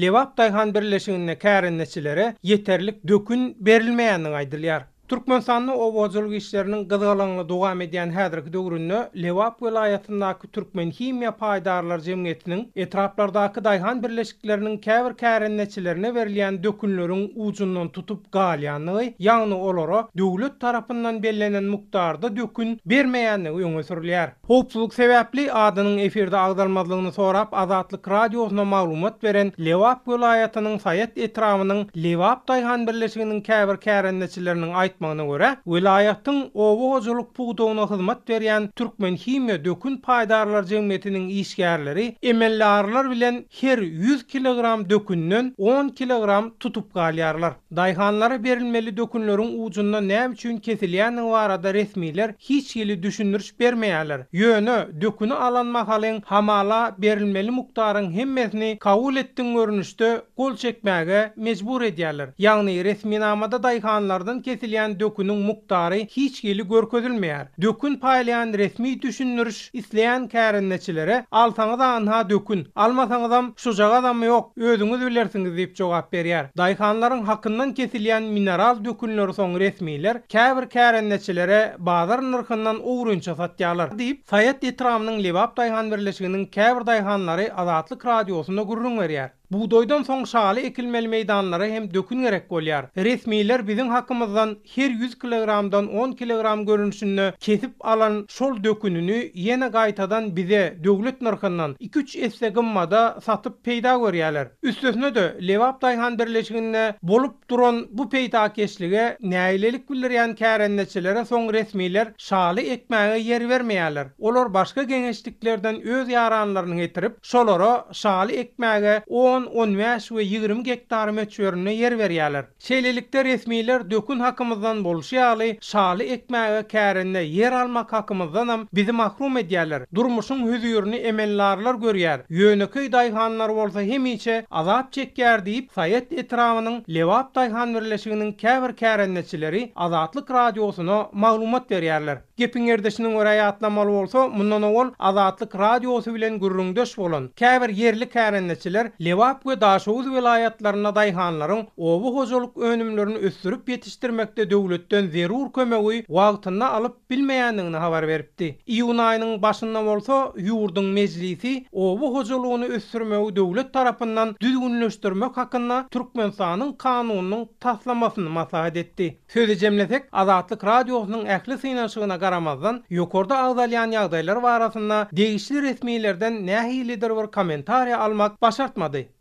Lebap daýhan birleşiginde kärendeçilere ýeterlik dökün berilmeýändigi aýdylýar. Türkmenistanda oba hojalyk işleriniň gyzgalaňly dowam edýän häzirki döwründe Lebap welaýatyndaky Türkmenhimiýa paýdarlar jemgyýetiniň etraplardaky daýhan birleşikleriniň käbir kärendeçilerine berilýän dökünleriň ujundan tutup galýandygy, ýagny olara döwlet tarapyndan bellenen mukdarda dökün bermeýändigi öňe sürülýär. Howpsuzlyk sebäpli adynyň efirde agzalmazlygyny sorap Azatlyk Radiosyna maglumat beren Lebap welaýatynyň Saýat etrabynyň Lebap daýhan birleşiginiň käbir kärendeçileriniň aýtmagyna görä, welaýatyň oba hojalyk pudagyna hyzmat berýän Türkmenhimiýa dökün paýdarlar jemgyýetiniň işgärleri emeldarlar bilen her 100 kilogram dökünden on kilogram tutup galýarlar. Daýhanlara berilmeli dökünleriň ujundan näme üçin kesilýändigi barada resmiler hiç hili düşündiriş bermeýärler. Ýöne, döküni alan mahalyň hamala berilmeli mukdaryň hemmesini kabul etdiň görnüşde gol çekmäge mejbur edýärler. Ýagny resminamada daýhanlardan kesilýän döküniň mukdary hiç hili görkezilmeýär. Dökün paýlaýan resmi düşündiriş isleýän kärendeçilere alsaňyz-a ynha dökün, almasaňyzam şujagazam ýok, özüňiz bilersiňiz diýip jogap berýär. Daýhanlaryň hakyndan kesilýän mineral dökünleri soň resmiler käbir kärendeçilere bazar nyrhyndan ogrynça satýarlar diýip, Saýat etrabynyň Lebap daýhan birleşiginiň käbir daýhanlary Azatlyk Radiosyna gürrüň berýär. Bugdaýdan soň şaly ekilmeli meýdanlara hem dökün gerek bolýar. Resmiler biziň hakymyzdan her 100 kilogramdan on kilogram görnüşinde kesip alan şol dökünini ýene gaýtadan bize döwlet nyrhyndan iki-üç esse gymmada satyp peýda görýärler. Üstesine-de, Lebap daýhan birleşiginde bolup duran bu peýdakeşlige nägilelik bildirýän kärendeçilere soň resmiler şaly ekmäge ýer bermeýärler. Olar başga geňeşliklerden öz ýaranlaryny getirip, şolara şaly ekmäge on, 15 we 20 gektar möçberinde ýer berýärler. Şeýlelikde, resmiler dökün hakymyzdan bolşy ýaly, şaly ekmäge kärende ýer almak hakymyzdanam bizi mahrum edýärler. Durmuşyň hözirini emeldarlar görýär, ýönekeý daýhanlar bolsa hemişe azap çekýär diýip, Saýat etrabynyň Lebap daýhan birleşiginiň käbir kärendeçileri Azatlyk Radiosyna maglumat berýärler. Gepiň gerdişine görä ýatlamaly bolsa, mundan owal Azatlyk Radiosy bilen gürrüňdeş bolan käbir ýerli kärendeçiler Lebap we Daşoguz welaýatlarynda daýhanlaryň oba hojalyk önümlerini ösdürip ýetişdirmekde döwletden zerur kömegi wagtynda alyp bilmeýändigini habar beripdi. Iýun aýynyň başynda bolsa ýurduň Mejlisi oba hojalygyny ösdürmegi döwlet tarapyndan düzgünleşdirmek hakynda Türkmenistanyň Kanunynyň taslamasyny maslahat etdi. Sözi jemlesek, Azatlyk Radiosynyň ähli synanyşygyna garamazdan, ýokarda agzalýan ýagdaýlar barasynda degişli resmilerden nähilidir bir kommentariýa almak başartmady.